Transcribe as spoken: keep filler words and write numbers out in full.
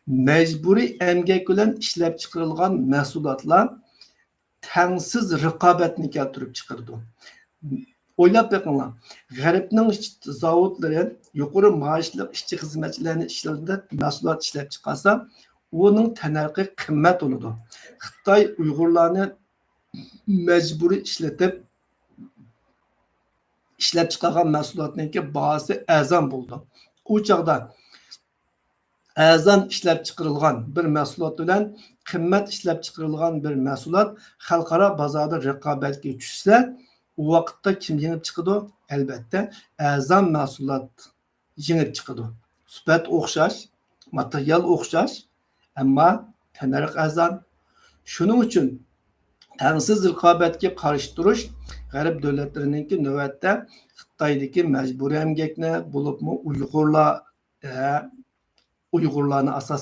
مەجبۇرىي ئەمگەك بىلەن ئىشلەپچىقىرىلغان مەھسۇلاتلار تەڭسىز رىقابەتنى كەلتۈرۈپ چىقىرىدۇ. ئويلاپ بېقىڭلار، غەربنىڭ ئىش-، زاۋۇتلىرى يۇقىرى مائاشلىق ئىشچى-خىزمەتچىلەرنى ئىشلىتىپ مەھسۇلات ئىشلەپچىقارسا، ئۇنىڭ تەننەرخى قىممەت بولىدۇ. خىتاي ئۇيغۇرلارنى مەجبۇرىي ئىشلىتىپ، ئىشلەپچىقارغان مەھسۇلاتنىڭكى باھاسى ئەرزان بولىدۇ. ئۇ چاغدا ئەرزان ئىشلەپچىقىرىلغان بىر مەھسۇلات بىلەن قىممەت ئىشلەپچىقىرىلغان بىر مەھسۇلات خەلقئارا بازاردا رىقابەتكە چۈشسە، ئۇ ۋاقىتتا كىم يېڭىپ چىقىدۇ؟ ئەلۋەتتە، ئەرزان مەھسۇلات يېڭىپ چىقىدۇ. سۈپەت ئوخشاش، ماتېرىيال ئوخشاش، ئەمما تەننەرخ ئەرزان. شۇنىڭ ئۈچۈن تەڭسىز رىقابەتكە قارشى تۇرۇش غەرب دۆلەتلىرىنىڭكى نۆۋەتتە خىتايدىكى مەجبۇرىي ئەمگەكنى، بولۇپمۇ ئۇيغۇرلار، ئە، ئۇيغۇرلارنى ئاساس